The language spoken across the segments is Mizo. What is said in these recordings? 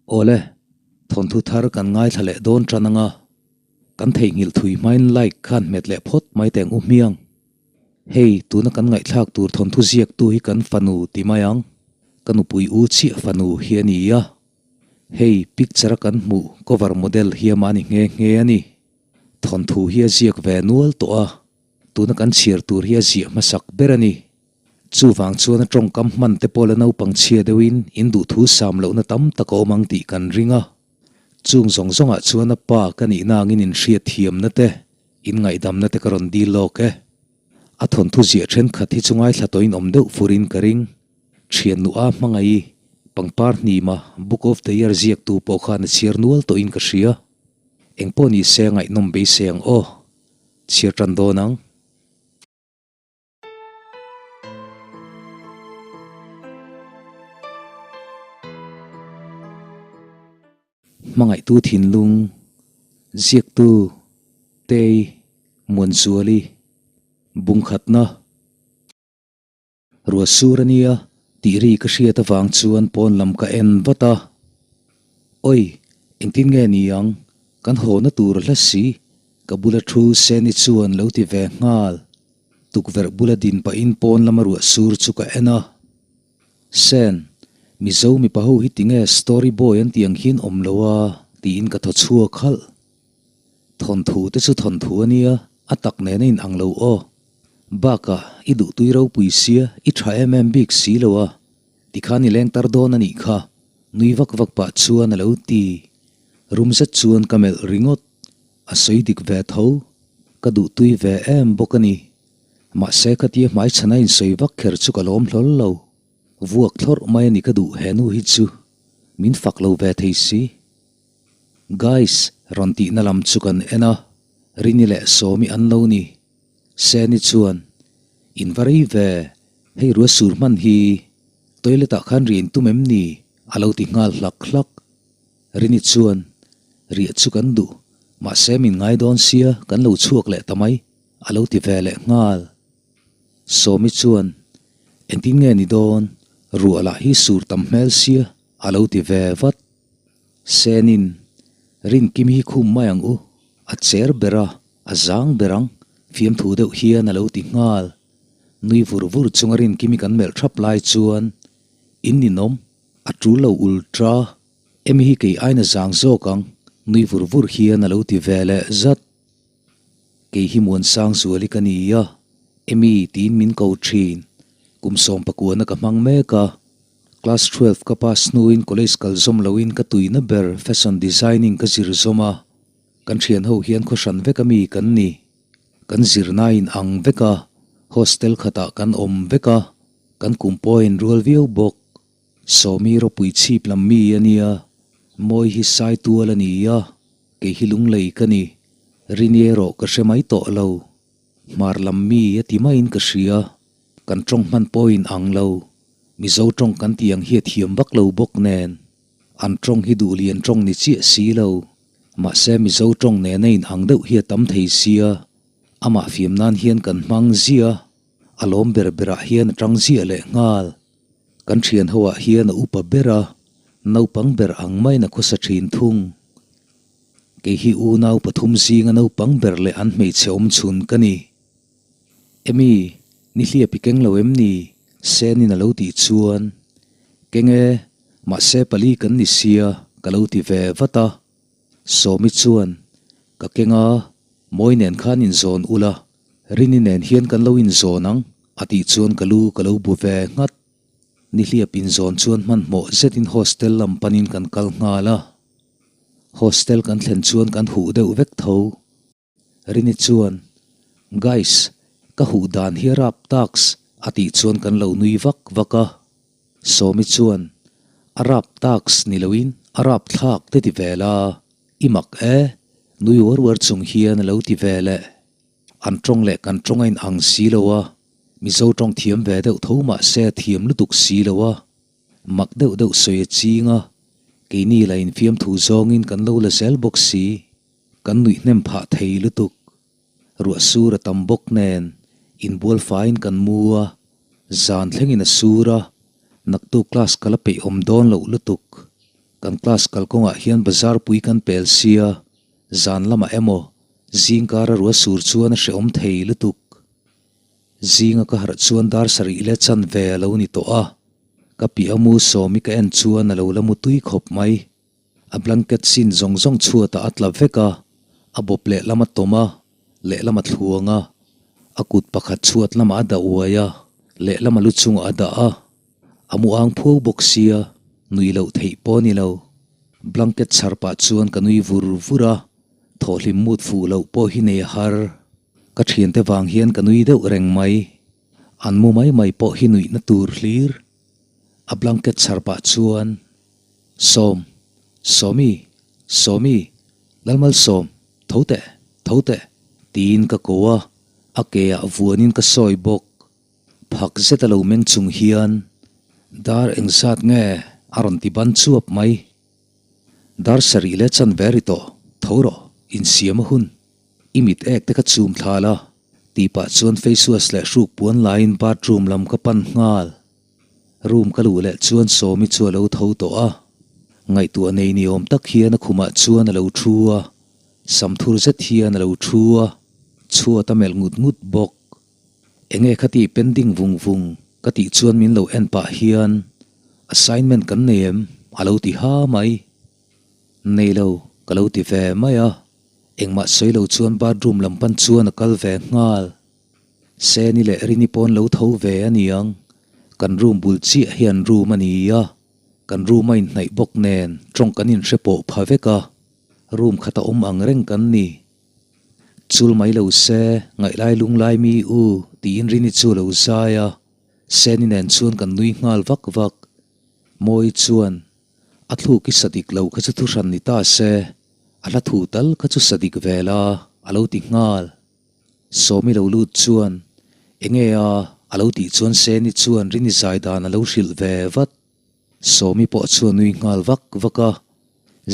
Awle, thawnthu thar kan ngaithla leh dawn tan anga, kan theihnghilh thui hmain like khan hmet leh phawt mai teng u hmiang. Hei, tuna kan ngaihthlak tur thawnthu ziaktu hi kan fanu ti mai ang, ka nupui u chiah fanu hi a ni a. Hei, picture a kan hmuh cover model hi amah ni nghe nghe a ni. Thawnthu hi a ziak ve nual tawh a, tuna kan chhiar tur hi a ziah hmasak ber a ni. Chuvang chuan a tawngkam hman te pawh la naupang chhia deuhin in duhthu sam lohna tam tak a awm ang tih kan ring a. Chung zawng zawngah chuan a pa ka nihna angin in hriat thiamna te, in ngaihdamna te ka rawn dil lawk e. A thawnthu ziah thenkhat hi chu ngaithla tawhin awm deuh furin ka ring. Thiannu a hmangaih pangpar hnima Book of the Year ziaktu pawh khan a chhiar nual tawhin ka hria. Engpawh ni se a ngaihnawm beisei ang aw. Chhiar tan dawn ang. Hmangaihtu thinlung, ziaktu, Tei, Muanzuali, Bungkhatna, Ruahsur a nia tih ri ka hriat avang chuan pawn lam ka en vat a. Oi, engtin nge ni ang, kan hawna tur a hla si, ka bula thu Seni chuan lo ti ve nghal. Tukverh bula din pahin pawn lama ruah sur chu ka en a. Sen, Mizo mipa ho hi tinge story boy an tih ang hian awm lo a? tiin ka thaw chhuak halh. Thawnthu te chu thawnthu a nia, a tak nen a in ang lo aw. Bakah i duhtui ropui sia i tha em em bik si lo a, tikhan i leng tar dawn a nih kha, nui vak vak pah chuan a lo ti. Rum zet chuan ka melh ringawt. A sawi dik ve tho, ka duhtui ve em bawk a ni. Mahse khatia hmaichhana insawi vak kher chu ka lawm hlawl lo. Vuak thlawrh mai a ni ka duh he nu hi chu, min fak lo ve thei si. Guys, rawn tihna lam chu kan en a, Rini leh Sawmi an lo ni. Seni chuan, In va rei ve, hei rua sur hman hi toilet ah khan riah in tum em ni? a lo ti nghal hlak hlak. Rini chuan, Riah chu kan duh, mahse min ngai dawn sia kan lo chhuak leh ta mai, a lo ti ve leh nghal. Sawmi chuan, Engtin nge ni dawn, ruah lah hi sur tam hmel sia, a lo ti ve vat. Senin, Rinkim hi khum mai ang u, a cher ber a, a zang ber ang, fiamthu deuh hian a lo ti nghal. Nui vur vur chunga Rinkimi kan melh thap lai chuan, In ninawm, a tul lo ultra. Emi hi kei aina zang zawk ang, nui vur vur hian a lo ti ve leh zat. Kei hi Muansang Zuali ka ni a, Emi tiin min ko thin. Kum 19 na ka hmang mek a, Class 12 ka pass hnuin college kal zawm loin ka tuina ber fashion designing ka zir zawm a, kan thian ho hian khaw hran vek ami kan ni. Kan zirna in ang vek a, hostel khatah kan awm vek a, kan kum pawhin rual viau bawk. Sawmi ropui chhip lam mi a nia, Mawi hi sai tual a ni a, kei hi lunglei ka ni, Rini erawh ka hre mai tawh lo. Hmar lam mi a ti maiin ka hria, kan tawng hman pawhin ang lo, Mizo tawng kan tih ang hi a thiam vak lo bawk nen, an tawng hi duhlian tawng ni chiah si lo, mahse Mizo tawng nena in ang deuh hi a tam thei sia, amah fiam nan hian kan hmang ziah a, a lawm ber berah hian a tang ziah leh nghal. Kan thian ho ah hian a upa ber a, naupang ber ang maiin a khawsa thin thung. Kei hi unau pathum zinga naupang ber leh an hmeichhe awm chhun ka ni. Emi, ni hliap i keng lo em ni? Senin a lo tih chuan, Keng e, mahse pali kan ni sia, ka lo ti ve vat a. Sawmi chuan, Ka keng a, mawi nen khan inzawn ula, Rini nen hian kan lo inzawn ang, a tih chuan ka lu ka lo bu ve nghat. Nihliap inzawn chuan hmanhmawh zetin hostel lam panin kan kal nghal a. Hostel kan thlen chuan kan huh deuh vek tho. Rini chuan, Guys, ka huh dan hi a rap taks, a tih chuan kan lo nui vak vak a. Sawmi chuan, A rap taks ni loin a rap thlak te ti ve la, i mak e, nui uar uar chung hian a lo ti ve leh. An tawng leh kan tawng a in ang si lo a, Mizo tawng thiam ve deuh tho mah se a thiam lutuk si lo a, mak deuh deuh sawi a ching a, keini la infiam thu zawngin kan lo la zel bawk si, kan nuih hnem phah thei lutuk. Ruah sur a tam bawk nen, inbual faiin kan mu a, zan thlengin a sur a, naktuk class ka la peih awm dawn loh lutuk. Kan class kalkawngah hian bazar pui kan pel sia, zan lamah emaw zing kara rua sur chuan a hrehawm thei lutuk. Zinga ka harh chuan dar sarih leh chanve a lo ni tawh a, ka piah mu sawmi ka en chuan a lo la mu tui khawp mai. A blanket sin zawng zawng chhuatah a tla vek a, a bawp lehlam a tawm a, lehlam a thluang a, a kut pakhat chhuat lamah a dah uai a, lehlam a lu chungah a dah a, a mu ang phuau bawk sia, nui loh theih pawh a ni lo. Blanket chhar pah chuan ka nui vur vur a, thawhhlim mut fuh loh pawh hi nei a har. Ka thiante vang hian ka nui deuh reng mai. An mu mai mai pawh hi nuihna tur hlir. A blanket chhar pah chuan. Sawm, Sawmi, Sawmi, Lalmalsawm, tho teh, tho teh, tiin ka ko a, a ke ah vuanin ka sawi bawk. Phak zet a lo meng chung hian, Dar engzat nge a rawn ti ban chuap mai. Dar sarih leh chanve ri tawh, tho rawh, insiam a hun. I mit ek te ka chum thla la, tih pah chuan face wash leh hruk puan laiin bathroom lam ka pan nghal. Room ka luh leh chuan Sawmi chu a lo tho tawh a, ngaihtuah nei ni awm tak hian a khumah chuan a lo thu a, sam thur zet hian a lo thu a, chhuat a melh ngut ngut bawk. Enge khati pending vung vung ka tih chuan min lo en pah hian assignment kan nei em? a lo ti ha mai. Nei lo ka lo ti ve mai a, engmah sawi lo chuan bathroom lam pan chuan a kal ve nghal. Seni leh Rini pawn lo tho ve a niang, kan room bul chiah hian room a ni a, kan room a inhnaih bawk nen tawng kan inhre pawh pha vek a, room khat a awm ang reng kan ni. Chul mai lo se, ngaihlai lunglai mi u tiin Rini chu a lo zai a, Seni nen chuan kan nui nghal vak vak. Mawi chuan a thluk i sa dik lo kha chu thuhran ni ta se, a hla thu tal kha chu sa dik ve la a lo ti nghal. Sawmi lo lut chuan, Enge a? a lo tih chuan Seni chuan Rini zai dan a lo hrilh ve vat. Sawmi pawh chuan nui nghal vak vak a,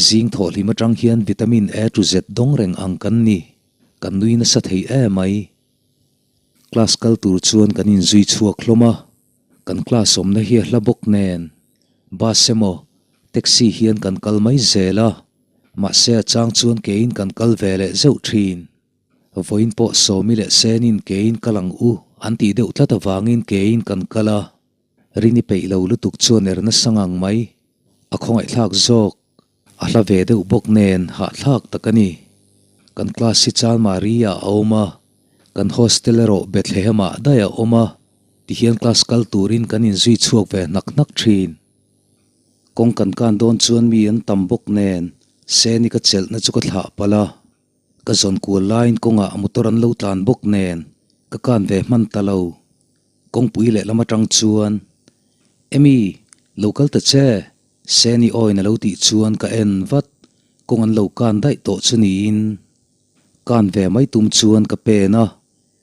Zing thawhhlim atang hian vitamin A to Z dawng reng ang kan ni, kan nui nasa thei emai. Class kal tur chuan kan inzui chhuak hlawm a, kan class awmna hi a hla bawk nen bus emaw taxi hian kan kal mai zel a, mahse a chang chuan keiin kan kal ve leh zeuh thin. Vawiin pawh Sawmi leh Senin keiin kal ang u an tih deuh tlat avangin keiin kan kal a, Rini peih lo lutuk chuan er nasa ngang mai. A khawngaihthlak zawk. A hla ve deuh bawk nen hahthlak tak a ni. Kan class hi Chalmari ah a awm a, kan hostel erawh Bethlehem ah daih a awm a, tihian class kal turin kan inzui chhuak ve hnak hnak thin. Kawng kan kan dawn chuan mi an tam bawk nen Seni ka chelhna chu ka thlah palh a. Ka zawn kual laiin kawngah motor an lo tlan bawk nen ka kan ve hman ta lo. Kawngpui lehlam atang chuan, Emy, lo kal ta che, Seni awin a lo tih chuan ka en vat, kawng an lo kan daih tawh chu niin. Kan ve mai tum chuan ka pen a,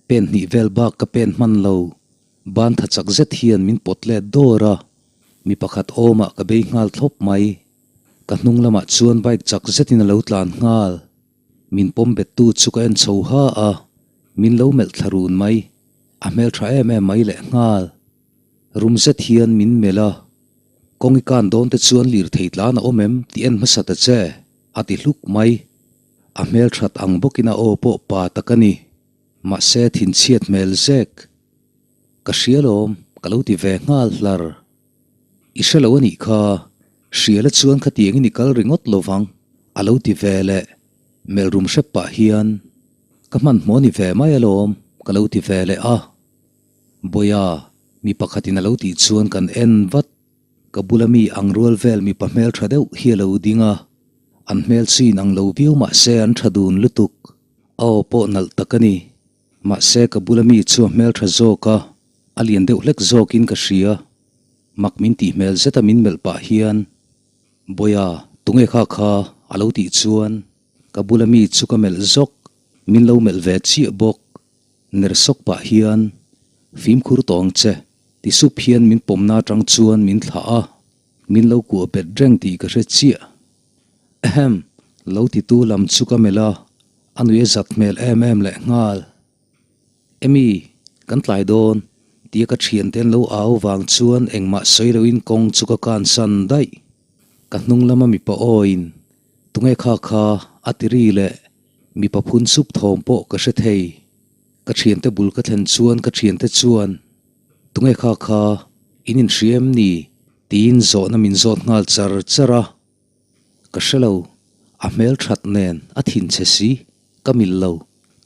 pen hnih vel bak ka pen hman lo. Ban tha chak zet hian min pawt let dawr a, mi pakhat awmah ka bei nghal thlawp mai. Ka hnung lamah chuan bike chak zetin a lo tlan nghal. Min pawm bettu chu ka en chho ha a, min lo melh thla run mai. A hmel tha em em mai leh nghal. Rum zet hian min melh a, Kawng i kan dawn te chuan lirthei tlan a awm em tih en hmasa ta che, a ti hluk mai. A hmel that ang bawkin a aw pawh pa tak a ni. Mahse thinchhiat hmel zek. Ka hria lawm, ka lo ti ve nghal hlar. I hre lo a nih kha, Hriala chuan khatiangin i kal ringawt lo vang, a lo ti ve leh. Melhrum hrep pah hian, Ka hmanhmawh ni ve mai alawm, ka lo ti ve leh a. Bawiha, mi pakhatin a lo tih chuan kan en vat. Ka bula mi ang rual vel mipa hmeltha deuh hi a lo ding a, an hmel chu inang lo viau mah se an tha dun lutuk. A aw pawh nalh tak a ni. Mahse ka bula mi chu a hmeltha zawk a, a lian deuh hlek zawkin ka hria. Mak min tih hmel zeta min melh pah hian, Bawiha, tunge kha kha? a lo tih chuan ka bula mi chu ka melh zawk, min lo melh ve chiah bawk. Ner sawk pah hian, Fimkhur tawh ang che, ti sup hian min pawmna atang chuan min thlah a, min lo kuah bet reng tih ka hre chiah. Ahem! Lo titu lam chu ka melh a, a nui a zat hmel em em leh nghal. Emy, kan tlai dawn, tia ka thiante an lo au vang chuan engmah sawi loin kawng chu ka kansan daih. Ka hnung lama mipa awiin tunge kha kha a ti ri leh mipa phun sup thawm pawh ka hre thei. Ka thiante bul ka thlen chuan ka thiante chuan tunge kha kha in inhria em ni tiin zawhna min zawt nghal char char a. Ka hre lo, a hmel that nen a thin che si, ka mil lo,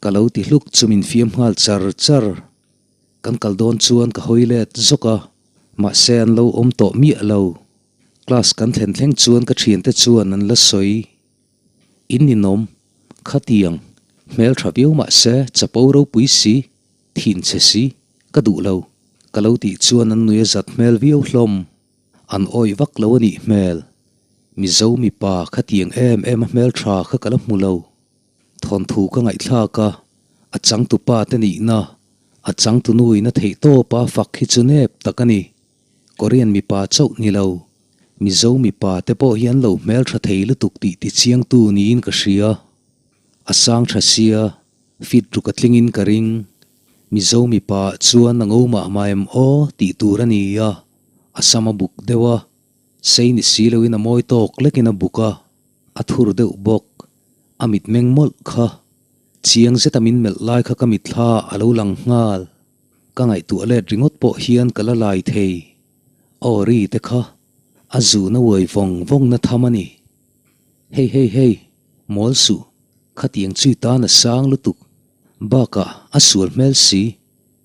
ka lo ti hluk chu min fiam nghal char char. Kan kal dawn chuan ka hawi let zawk a, mahse an lo awm tawh miah lo. Class kan thlen thleng chuan ka thiante chuan an la sawi. In ninawm, khatiang, hmel tha viau mahse chapo ropui si, thin che si, ka duh lo, ka lo tih chuan an nui a zat hmel viau hlawm. An awih vak lo a nih hmel. Mizo mipa khatiang em em a hmel tha kha ka la hmu lo. Thawnthu ka ngaihthlak a, a changtupa te nihna, a changtunu in a theih tawp a fak hi chu nep tak a ni. Korean mipa chauh ni lo, Mizo mipa te pawh hi an lo hmel tha thei lutuk tih tichiangtu niin ka hria. A sang tha sia, fit ruk a tlingin ka ring. Mizo mipa ah chuan a ngo mah mah em aw tih tur a ni a, a sam a buk deuh a, sei ni si loin a mawi tawk lekin a buk a, a thur deuh bawk. A mitmeng mawlh kha, chiang zeta min melh lai kha ka mitthla a lo lang nghal. Ka ngaihtuah let ringawt pawh hian ka la lai thei. Aw ri te kha, a zun a uai vawng vawng na tham a ni. Hei hei hei, mawl suh, khatiang chui tan a sang lutuk. Bakah a sual hmel si,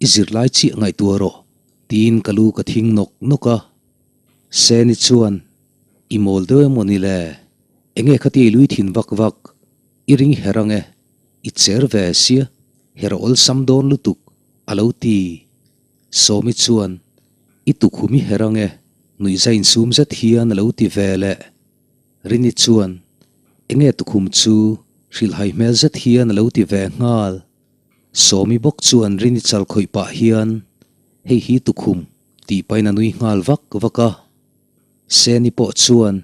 i zirlai chiah ngaihtuah rawh, tiin ka lu ka thing nawk nawk a. Seni chuan, I mawl deuh emaw ni le? Enge khatia i lui thin vak vak? I ring her ang e, i cher ve sia, her a awlsam dawn lutuk, a lo ti. Sawmi chuan, I tukhum i her ang e, nuihza insum zet hian a lo ti ve leh. Rini chuan, Enge tukhum chu? hrilhhai hmel zet hian a lo ti ve nghal. Sawmi bawk chuan Rini chal khawih pah hian, Hei hi tukhum, tih pahin a nui nghal vak vak a. Seni pawh chuan,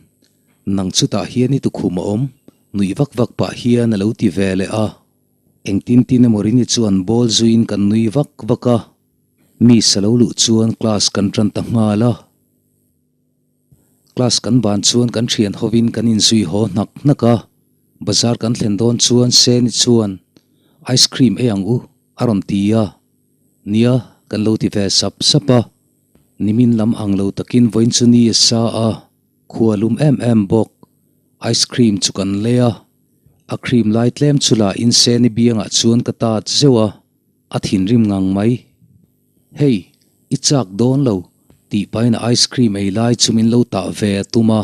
Nang chutah hian i tukhum a awm, nuih vak vak pah hian a lo ti ve leh a. Engtin tin emaw Rini chuan ball zuiin kan nui vak vak a. Miss a lo luh chuan class kan tan ta nghal a. Class kan ban chuan kan thian hovin kan inzui haw hnak hnak a. Bazar kan thlen dawn chuan Seni chuan, Ice cream ei ang u, a rawn ti a. Nia, kan lo ti ve sap sap a. Nimin lam ang lo takin vawiin chu ni a sa a, khua lum em em bawk. Ice cream chu kan lei a, a cream lai tlem chu la in Seni biangah chuan ka tat zeuh a, a thinrim ngang mai. Hei, i chak dawn lo, tih pahin a ice cream ei lai chu min lo tah ve a tum a,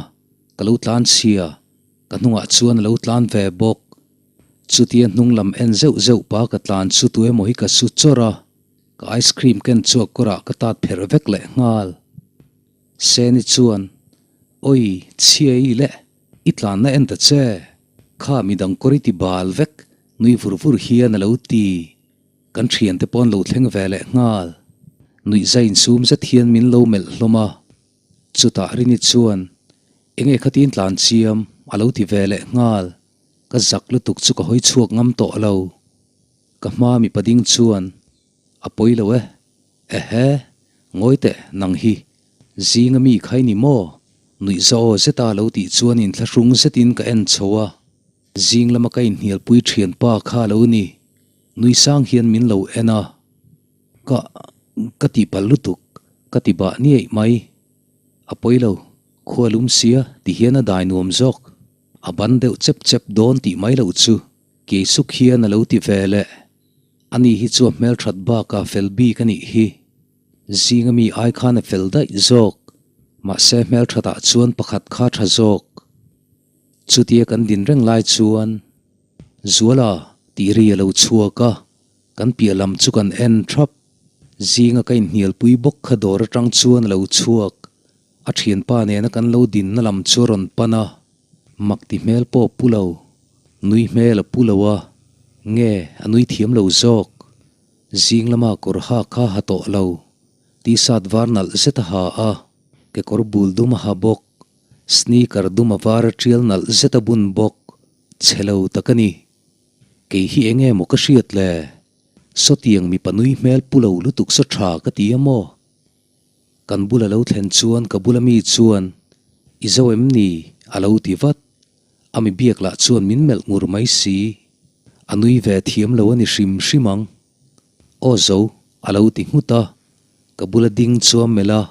ka lo tlan chhia, ka hnungah chuan a lo tlan ve bawk. Chutia hnung lam en zeuh zeuh pa ka tlan chu tu emaw hi ka su chawrh a. Ka ice cream ken chu a kawrah ka tat pherh vek leh nghal. Seni chuan, Oi, chhia i le, i tlanna en ta che. Kha midang kawr i ti bal vek, nui vur vur hian a lo ti. Kan thiante pawh an lo thleng ve leh nghal. Nuihza insum zet hian min lo melh hlawm a. Chutah Rini chuan, Enge khatin tlan chiam? a lo ti ve leh nghal. Ka zak lutuk chu ka hawi chhuak ngam tawh lo. Ka hma mipa ding chuan, A pawi lo e. Ehe, ngawi teh, nang hi. Zinga mi kha i ni maw? Nuihza aw zeta lo tih chuan inthlahrung zetin ka en chho a. Zing lama ka inhnialpui thianpa kha a lo ni. Nui sang hian min lo en a. Ka, ka tihpalh lutuk, ka ti bah niaih mai. A pawi lo, khua lum sia ti hian a dai nuam zawk. A ban deuh chep chep dawn tih mai loh chu. Kei suk hian a lo ti ve leh. Ani hi chu a hmelthat bakah fel bik a nih hi. Zinga mi ai khan a fel daih zawk. Mahse hmelthatah chuan pakhat kha tha zawk. Chutia kan din reng lai chuan Zuala tih ri a lo chhuak a, kan piah lam chu kan en thap. Zinga ka inhnialpui bawk kha dawr atang chuan a lo chhuak. A thianpa nena kan lo dinna lam chu a rawn pan a. Mak ti hmel pawh pu lo, nui hmel a pu lo a, nge a nui thiam lo zawk? Zing lama kawr ha kha ha tawh lo, t-shirt var nalh zet a ha a, kekawr bul dum a ha bawk, sneaker dum a var a tial nalh zet a bun bawk, chhe lo tak a ni. Kei hi eng nge maw ka hriat le? Sawtiang mipa nui hmel pu lo lutuk saw tha ka ti a maw? Kan bula lo thlen chuan ka bula mi chuan, I zo em ni? A lo ti vat. A mi biak lah chuan min melh ngur mai si. A nui ve thiam lo a ni hrim hrim ang. Aw zo, a lo ti nghut a. Ka bula ding chu a melh a,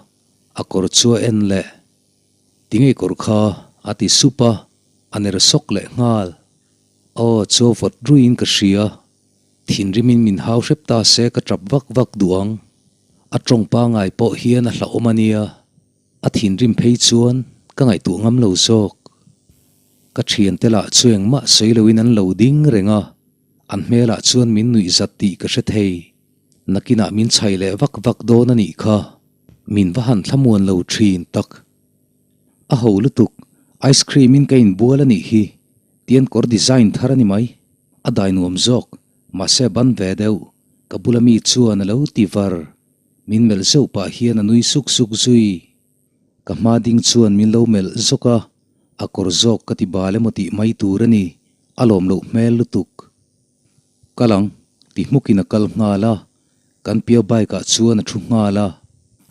a kawr chu a en leh. Tinge kawr kha? A ti sup a, a ner sawk leh nghal. Aw, chu a vawt ruiin ka hria. Thinrimin min hau hrep ta se ka tap vak vak duh ang. A tawng pangai pawh hian a hlauhawm a nia. A thinrim phei chuan ka ngaihtuah ngam lo zawk. Ka thiante lah chu engmah sawi loin an lo ding reng a, an hmelah chuan min nuih zat tih ka hre thei. Nakinah min chhai leh vak vak dawn a nih kha. Min va han thlamuan lo thin tak. A ho lutuk, ice cream in ka inbual a nih hi, tian kawr design thar a ni mai. A dai nuam zawk, mahse ban ve deuh, ka bula mi chuan a lo ti var. Min melh zeuh pah hian a nui suk suk zui. Ka hma ding chuan min lo melh zawk a, a kawr zawk ka ti bal emaw tih mai tur a ni, a lawm loh hmel lutuk. Kal ang, ti hmukin a kal nghal a, kan pia bike ah chuan a thu nghal a,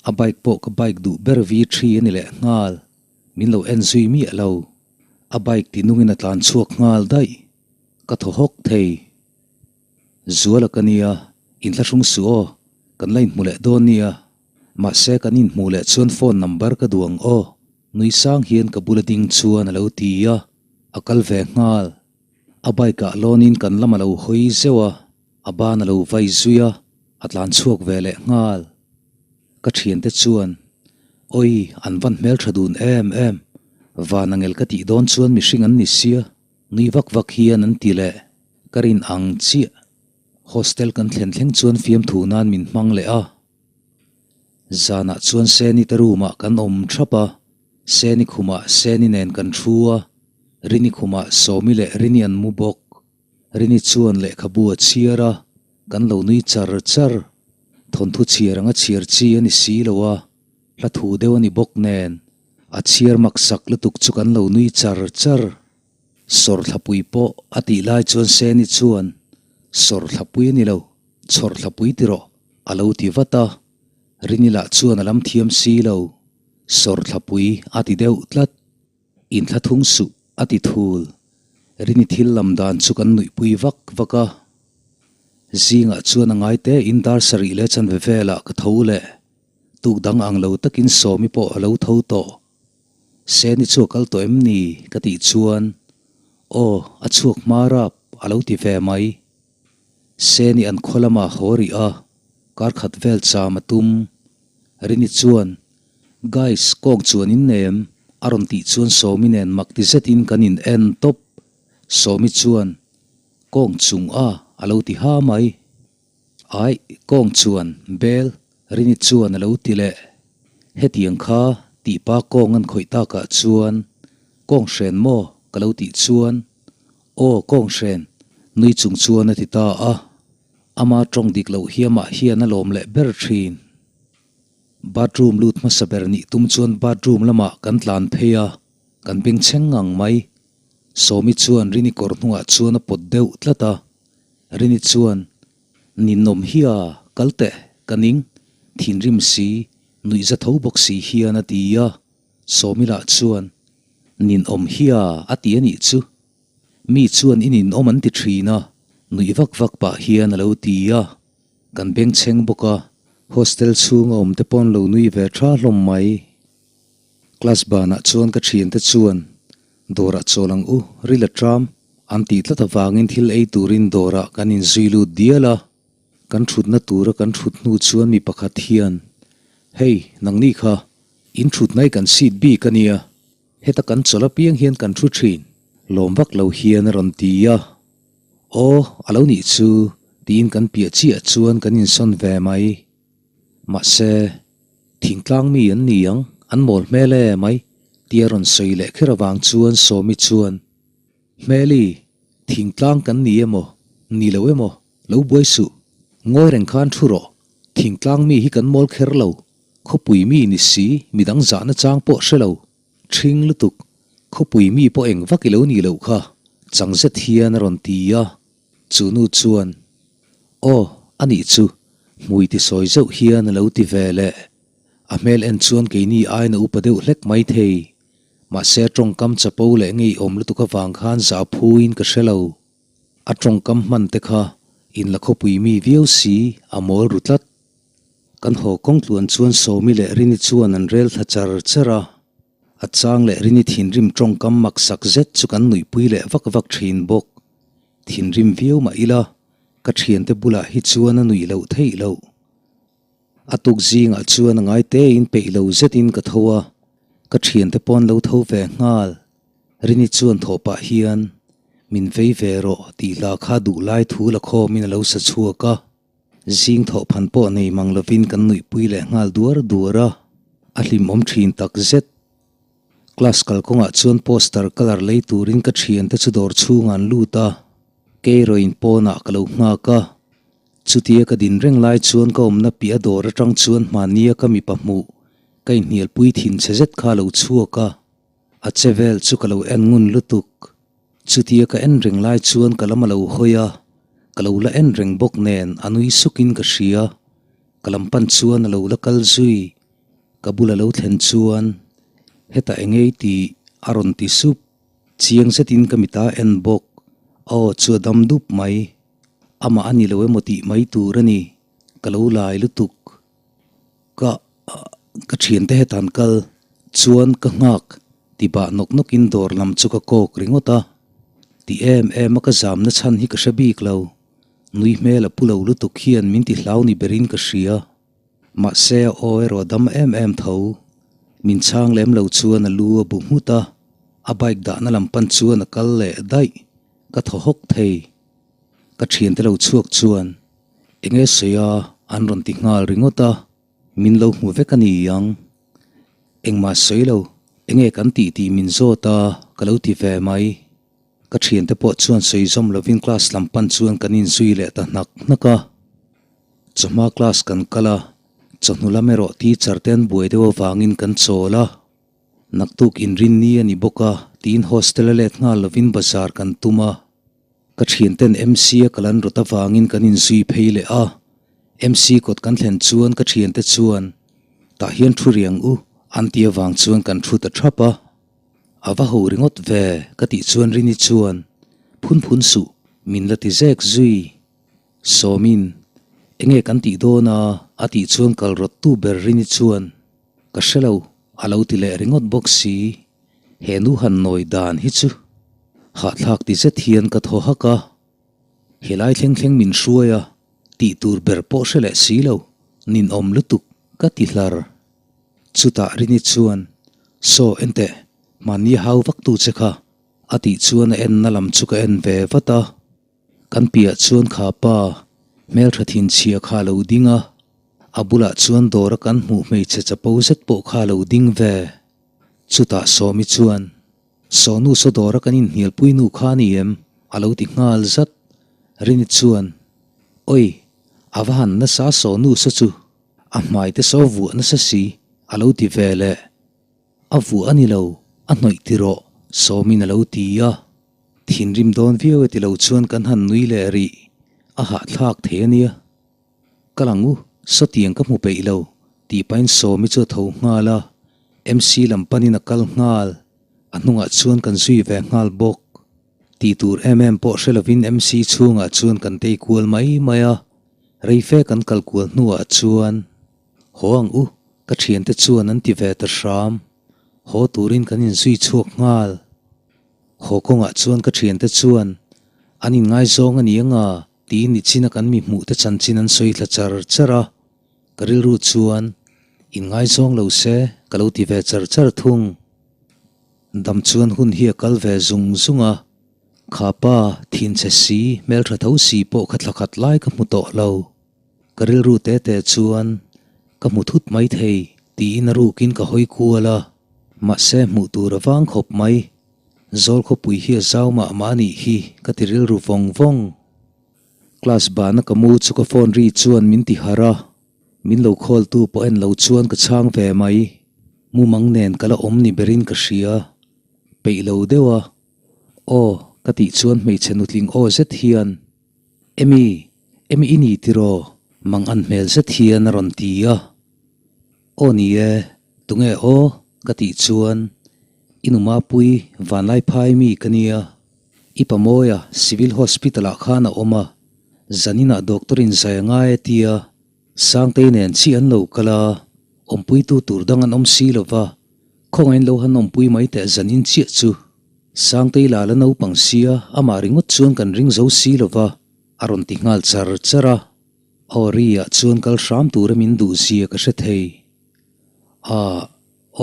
a bike pawh ka bike duh ber vi thi a ni leh nghal, min lo en zui miah lo. A bike ti nungin a tlan chhuak nghal daih, ka thaw hawk thei. Zuala ka nia, inthlahrung suh aw, kan la inhmu leh dawn nia. Mahse kan inhmuh leh chuan phone number ka duh ang aw, nui sang hian ka bula ding chuan a lo ti a, a kal ve nghal. A bike ah lawnin kan lam a lo hawi zeuh a, a ban a lo vai zui a, a tlan chhuak ve leh nghal. Ka thiante chuan, Awi, an van hmeltha dun em em, van angel ka tih dawn chuan mihring an ni sia, nui vak vak hian an ti leh. Ka rin ang chiah. Hostel kan thlen thleng chuan fiamthu nan min hmang leh a. Zanah chuan Seni te room ah kan awm thap a, Seni khumah Seni nen kan thu a, Rini khumah Sawmi leh Rini an mu bawk. Rini chuan lehkhabu a chhiar a, kan lo nui char char. Thawnthu chhiar anga chhiar chi a ni si lo a, hla thu deuh a ni bawk nen, a chhiar maksak lutuk chu kan lo nui char char. Sawrthlapui pawh a tih lai chuan Seni chuan, Sawrthlapui a ni lo, chhawrthlapui ti rawh, a lo ti vat a. Rini lah chuan a lam thiam si lo, Sawrthlapui a ti deuh tlat. Inthla thung suh a ti thul. Rini thil lam dan chu kan nuihpui vak vak a. Zingah chuan a ngai te in dar sarih leh chanve velah ka tho leh. Tuk dang ang lo takin Sawmi pawh a lo tho tawh. Seni chu a kal tawh em ni? ka tih chuan, Aw, a chhuak hma rap, a lo ti ve mai. Seni an khaw lamah haw rih a, kar khat vel cham a tum. Rini chuan, Guys, kawng chuan in nei em? a rawn tih chuan Sawmi nen mak ti zetin kan in en tawp. Sawmi chuan, Kawng chung a, a lo ti ha mai. Aih, kawng chuan bel Rini chuan a lo ti leh. Hetiang kha tihpa kawng an khawih takah chuan kawng hren maw ka lo tih chuan aw kawng hren nui chung chuan a ti ta a. Ama tawng dik loh hi amah hian a lawm leh ber thin. Bathroom lut hmasa ber nih tum chuan bathroom lamah kan tlan phei a, kan bengchheng ngang mai. Sawmi chuan Rini kawr hnungah chuan a pawt deuh tlat a. Rini chuan, Ninawm hi a, kal teh, ka ning, thinrim si, nuihza tho bawk si hian a ti a. Sawmi lah chuan, Ninawm hi a, a ti a nih chu. Mi chuan i ninawm an ti thin a, nuih vak vak pah hian a lo ti a. Kan bengchheng bawk a, hostel chhunga awm te pawn lo nui ve tha hlawm mai. Class banah chuan ka thiante chuan dawrah chawl ang u, ril a tram, an tih tlat avangin thil ei turin dawrah kan inzui lut dial a. Kan thutna tura kan thut hnu chuan mi pakhat hian, Hei, nangni kha, in thutna hi kan seat bik a nia, heta kan chawl apiang hian kan thu thin, lawm vak lo hian a rawn ti a. Aw, a lo nih chu, tiin kan piah chiah chuan kan insawn ve mai. Mahse, thingtlang mi an ni ang, an mawl hmel e mai, tia rawn sawi leh kher avang chuan Sawmi chuan, Hmeli, thingtlang kan ni emaw, ni lo emaw, lo buai suh. Ngawi reng khan thu rawh, thingtlang mi hi kan mawl kher lo, khawpui mi ni si, midang zahna chang pawh hre lo, ṭhing lutuk, khawpui mi pawh eng vak i lo nih loh kha, chang zet hian a rawn ti a. Chu nu chuan, Aw, a nih chu, hmui ti sawi zeuh hian a lo ti ve leh. A hmel en chuan keini aiin a upa deuh hlek mai thei. Mahse a tawngkam chapo leh ngeiawm lutuk avang khan zah phuin ka hre lo. A tawngkam hman te kha in la khawpui mi viau si a mawl ru tlat. Kan haw kawng tluan chuan Sawmi leh Rini chuan an rel thla char char a. A chang leh Rini thinrim tawngkam maksak zet chu kan nuihpui leh vak vak thin bawk. Thinrim viau mah ila ka thiante bulah hi chuan a nuih loh theih loh. A tuk zingah chuan a ngai tein peih lo zetin ka tho a, ka thiante pawn lo tho ve nghal. Rini chuan thawh pah hian, Min vei ve rawh tih hla kha duh lai thu la khawmin a lo sa chhuak a. Zing thawh phan pawh nei mang lovin kan nuihpui leh nghal duar duar a, a hlimawm thin tak zet. Class kalkawngah chuan poster colour lei turin ka thiante chu dawr chhungah an lut a, keirawin pawnah ka lo nghak a. Chutia ka din reng lai chuan ka awmna piah dawr atang chuan hmania ka mipa hmuh ka inhnialpui thin che zet kha a lo chhuak a, a che vel chu ka lo en ngun lutuk. Chutia ka en reng lai chuan ka lam a lo hawi a, ka lo la en reng bawk nen a nui sukin ka hria. Ka lam pan chuan a lo la kal zui. Ka bul a lo thlen chuan hetah engei tih a rawn ti sup. Chiang zetin ka mita en bawk. Aw chu a dam dup mai. Amah a ni lo emaw tih mai tur a ni. Ka lo lai lutuk. Ka ka thiante hetan kal chuan ka nghak ti bah nawk nawkin dawr lam chu ka kawk ringawt a. Ti em em a ka zamna chhan hi ka hre bik lo. Nui hmel a pu lo lutuk hian min ti hlau ni berin ka hria. Mahse a aw erawh a dam em em tho. Min chhang lem lo chuan a lu a bu nghut a, a bike dahna lam pan chuan a kal leh daih. Ka thaw hawk thei. Ka thiante lo chhuak chuan enge sawi a an rawn ti nghal ringawt a, min lo hmu vek a ni ang. Engmah sawi lo, enge kan tih tih min zawt a ka lo ti ve mai. Ka thiante pawh chuan sawi zawm lovin class lam pan chuan kan inzui leh ta hnak hnak a. Chawhma class kan kal a, chawhnu lam erawh teacher te an buai deuh avangin kan chawl a. Naktuk inrinni a ni bawk a tiin hostel a let nghal lovin bazar kan tum a. Ka thianten MC a kal an rawt avangin kan inzui phei leh a, MC kawt kan thlen chuan ka thiante chuan tah hian thu riang u an ti avang chuan kan thu ta thap a. A va ho ringawt ve ka tih chuan Rini chuan phun phun suh min la ti zek zui. Sawmin enge kan tih dawn a a tih chuan kal rawt tu ber Rini chuan ka hre lo a lo ti leh ringawt bawk si. He nu han nawi dan hi chu hahthlak ti zet hian ka thaw hak a, helai thleng thleng min hruai a tih tur ber pawh hre leh si lo, ninawm lutuk ka ti hlar. Chutah Rini chuan, Saw enteh, mahni hau vak tu che kha a tih chuan a enna lam chu ka en ve vat a. Kan piah chuan kha pa hmeltha thinchhia kha a lo ding a, a bulah chuan dawra kan hmuh hmeichhe chapo zet pawh kha a lo ding ve. Chutah Sawmi chuan, Sawnu saw dawra kan inhnialpui nu kha a ni em? a lo ti nghal zat. Rini chuan, Oi, a va han nasa Sawnu saw chu, a hmai te saw vuah nasa si, a lo ti ve leh. A vuah a ni lo, a hnawih ti rawh, Sawmin a lo ti a. Thinrim dawn viau e ti lo chuan kan han nui leh rih, a hahthlak thei a nia. Ka lang u, sawtiang ka hmu peih lo, tih pahin Sawmi chu a tho nghal a, MC lam panin a kal nghal, a hnungah chuan kan zui ve nghal bawk. Tih tur em em pawh hre lovin MC chhungah chuan kan tei kual mai mai a, rei fe kan kal kual hnuah chuan, Haw ang u, ka thiante chuan an ti ve ta hram, haw turin kan inzui chhuak nghal. Haw kawngah chuan ka thiante chuan an inngaizawng a ni anga tiin nichina kan mi hmuhte chanchin an sawi thla char char a, ka rilru chuan inngaizawng lo se ka lo ti ve char char thung. Dam chuan hun hi a kal ve zung zung a, kha pa thinchhe si hmeltha tho si pawh kha thla khat lai ka hmu tawh lo. Ka rilru te te chuan ka hmu thut mai thei tiin a rukin ka hawi kual a, mahse hmuh tur a vang khawp mai. Zawl khawpui hi a zau mah mah a nih hi ka ti rilru vawng vawng. Class bana ka mu chu ka phone ri chuan min ti harh a, min lo call tu pawh en lo chuan ka chhang ve mai. Mumang nen ka la awm ni berin ka hria. Peih lo deuh a, aw ka tih chuan hmeichhe nutling aw zet hian Emi, Emi i ni tiraw? Mang an hmel zet hian a rawn ti a. Aw ni e, tunge aw? ka tih chuan. I nu Mapui, Vanlaiphai mi ka nia. I Pamawia Civil Hospital ah khan a awm a, zaninah doctor in zai a ngai a tia, Sangtei nen chiah an lo kal a, awmpuitu tur dang an awm si lo va, khawngain lo han awmpui mai teh zanin chiah chu. Sangtei la la naupang sia, amah ringawt chuan kan ring zo si lo va, a rawn ti nghal char char a. Aw ri ah chuan kal hram tura min duh zia ka hre thei. Ah,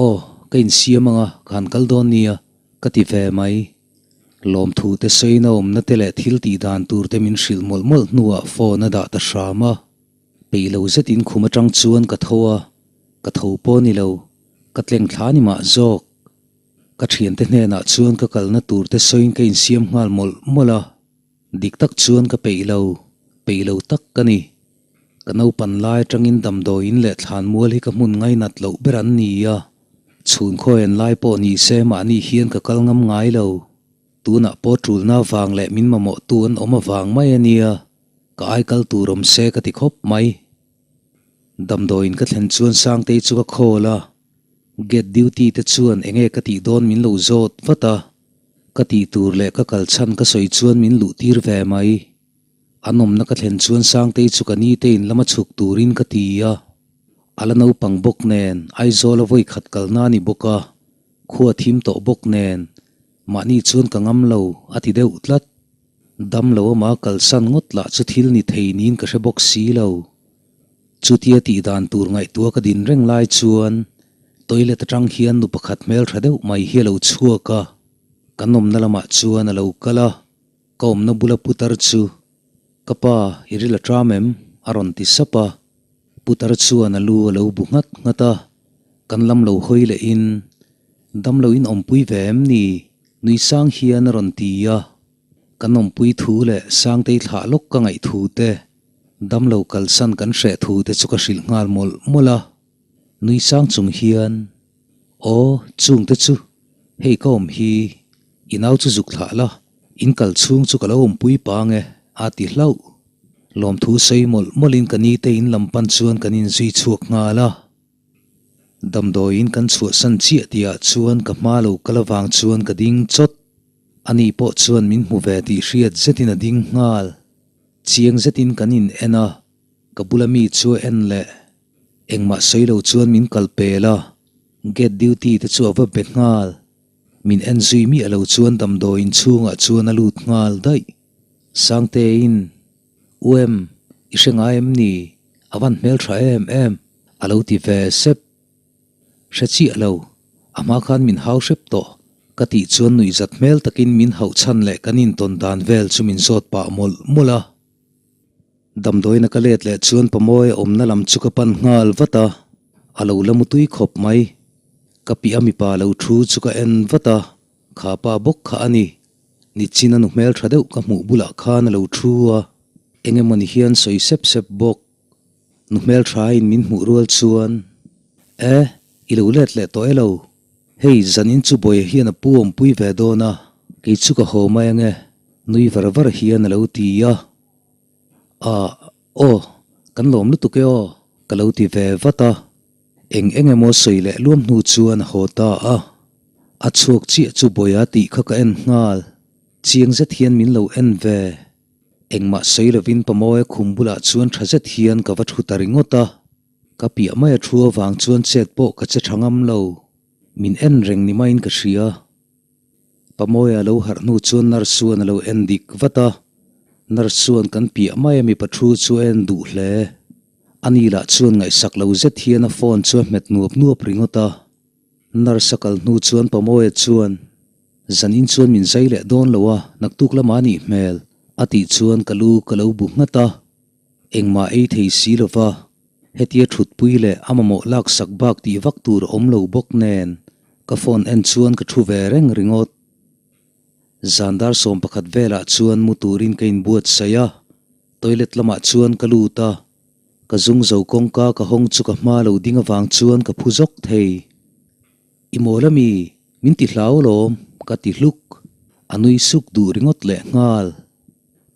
aw, ka insiam anga ka han kal dawn nia, ka ti ve mai. Lawmthu te sawiin a awmna te leh thil tih dan tur te min hrilh mawlh mawlh hnuah phone a dah ta hram a. Peih lo zetin khum atang chuan ka tho a, ka tho pawh ni lo, ka tleng thla ni mah zawk. Ka thiante hnenah chuan ka kalna tur te sawiin ka insiam nghal mawlh mawlh a. Dik tak chuan ka peih lo, peih lo tak ka ni. Ka naupan lai atangin damdawiin leh thlanmual hi ka hmun ngainat loh ber an ni a, chhun khawian lai pawh ni se mahni hian ka kal ngam ngai lo. Tunah pawh tulna avang leh min mamawhtu an awm avang mai a nia, ka ai kal tur awm se ka ti khawp mai. Damdawiin ka thlen chuan Sangtei chu ka call a, gate duty te chuan enge ka tih dawn min lo zawt vat a. Ka tih tur leh ka kal chhan ka sawi chuan min luh tir ve mai. An awmna ka thlen chuan Sangtei chu ka ni te in lama chhuk turin ka ti a. A la naupang bawk nen Aizawl a vawi khat kalna a ni bawk a, khua thim tawh bawk nen mahni chuan ka ngam lo a ti deuh tlat. Dam lo ama kalsan ngawt lah chu thil ni thei niin ka hre bawk si lo. Chutia tih dan tur ngaihtuah ka din reng lai chuan toilet atang hian nu pakhat hmel tha deuh mai hi a lo chhuak a, kan awmna lamah chuan a lo kal a, ka awmna bula putar chu, Ka pa, i ril a ṭam em? a rawn ti sap a, putar chuan a lu a lo bu nghat nghat a, kan lam lo hawi lehin, Dam loin awmpui ve em ni? nui sang hian a rawn ti a. Kan awmpui thu leh Sangtei thlah lawk ka ngaih thu te, damlo kalsan kan hreh thu te chu ka hrilh nghal mawlh mawlh a. Nui sang chung hian, Aw, chung te chu, hei ka awm hi, i nau chu zuk thlah la, in kal chhung chu ka lo awmpui pang e, a ti hlauh. Lawmthu sawi mawlh mawlhin ka ni te in lam pan chuan kan inzui chhuak nghal a. Damdawiin kan chhuahsan chiah tihah chuan ka hma lo kal avang chuan ka ding chawt. Ani pawh chuan min hmu ve tih hriat zetin a ding nghal. Chiang zetin kan in en a, ka bula mi chu a en leh. Engmah sawi lo chuan min kal pel a, gate duty te chu a va be nghal. Min en zui miah lo chuan damdawiin chhungah chuan a lut nghal daih. Sangtein, UM, i hre ngai em ni? A van hmel tha em em, a lo ti ve sep. Hre chiah lo, a hma khan min hau hrep tawh, ka tih chuan nuihzat hmel takin min hauh chhan leh kan intawn dan vel chu min zawt pah mawlh mawlh a. Damdawiina ka let leh chuan Pamawia awmna lam chu ka pan nghal vat a, a lo la mutui khawp mai. Ka piah a mipa lo thu chu ka en vat a, kha pa bawk kha a ni. Nichin a nu hmel tha deuh ka hmuh bulah khan a lo thu a, eng emawni hian sawi sep sep bawk. Nu hmel thain min hmuh rual chuan, E, i lo let leh tawh e lo. Hei, zanin chu Bawia hian a pu awmpui ve dawn a, kei chu ka haw mai ange, nui var var hian a lo ti a. Ah, aw, kan lawm lutuk e aw, ka lo ti ve vat a. Eng eng emaw sawi leh luam hnu chuan a haw ta a. A chhuak chiah chu Bawia tih kha ka en nghal. Chiang zet hian min lo en ve. Engmah sawi lovin Pamawia khum bulah chuan tha zet hian ka va thu ta ringawt a. Ka piah mai a thu avang chuan chet pawh ka che tha ngam lo. Min en reng ni maiin ka hria. Pamawia lo harh hnu chuan nurse chuan a lo en dik vat a. Nurse chuan kan piah mai a mipa thu chu a en duh hle. Ani lah chuan ngaihsak lo zet hian a phone chu a hmet nuap nuap ringawt a. Nurse a kal hnu chuan Pamawia chuan, Zanin chuan min zai leh dawn lo a, naktuk lamah a nih hmel, a tih chuan ka lu ka lo bu nghat a. Engmah ei thei si lo va, hetia thutpui leh a mamawh laksak bak tih vak tur a awm lo bawk nen, ka phone en chuan ka thu ve reng ringawt. Zan dar 11 velah chuan mu turin ka inbuatsaih a, toilet lamah chuan ka lut a. Ka zung zo kawngka ka hawng chu ka hma lo ding avang chuan ka phu zawk thei. I mawl ami? Min ti hlau alawm, ka ti hluk. A nui suk duh ringawt leh nghal.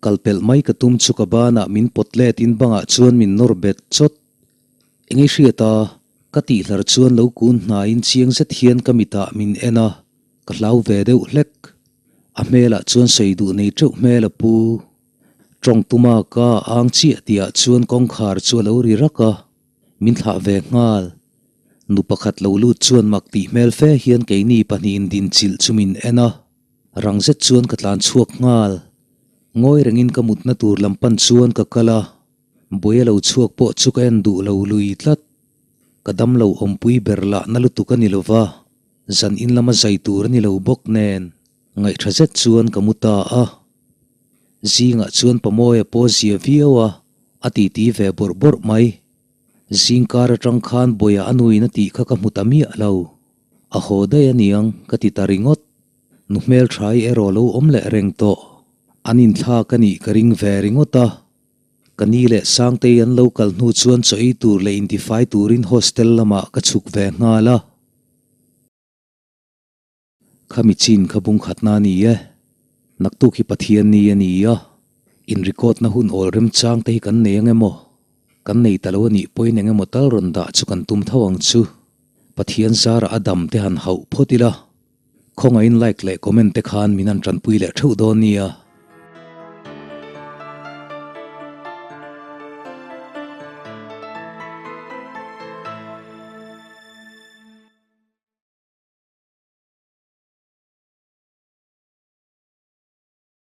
Kal pelh mai ka tum chu ka banah min pawt let in bangah chuan min nawr bet chawt. Eng i hriat a? Ka tih hlar chuan lo kun hnaiin chiang zet hian ka mitah min en a. Ka hlau ve deuh hlek. A hmelah chuan sawi duh nei teuh hmel a pu. Tawng tuma ka ang chiah tihah chuan kawngkhar chu a lo ri rak a, min thlah ve nghal. Nu pakhat lo lut chuan mak tih hmel fe hian keini pahnihin dinchilh chu min en a, rang zet chuan ka tlan chhuak nghal. Ngawi rengin ka mutna tur lam pan chuan ka kal a, buai a lo chhuak pawh chu ka en duh lo lui tlat. Ka damlo awmpui ber lah na lutuk a ni lo va, zan in lama zai tur a ni lo bawk nen ngaihṭha zet chuan ka mu ta a. Zingah chuan Pamawia pawh zia viau a, a titi ve bawrh bawrh mai. Zingkar atang khan Bawia a nuin a tih kha ka hmu ta miah lo. A haw daih a niang ka ti ta ringawt. Nu hmelṭhai erawh lo awm leh reng tawh. An inthlak a nih ka ring ve ringawt a. Ka ni leh Sangtei an lo kal hnu chuan chaw ei tur leh intifai turin hostel lamah ka chhuk ve nghal a. Khami chin kha bung khatna a ni e. Naktuk hi Pathian ni a ni a. In record na hun awl remchang te hi kan nei ang emaw? Kan nei ta lo a nih pawhin eng emaw tal rawn dah chu kan tum tho ang chu. Pathian zarah a dam te han hauh phawt ila. Khawngaihin like leh comment te khan min han tanpui leh theuh dawn nia.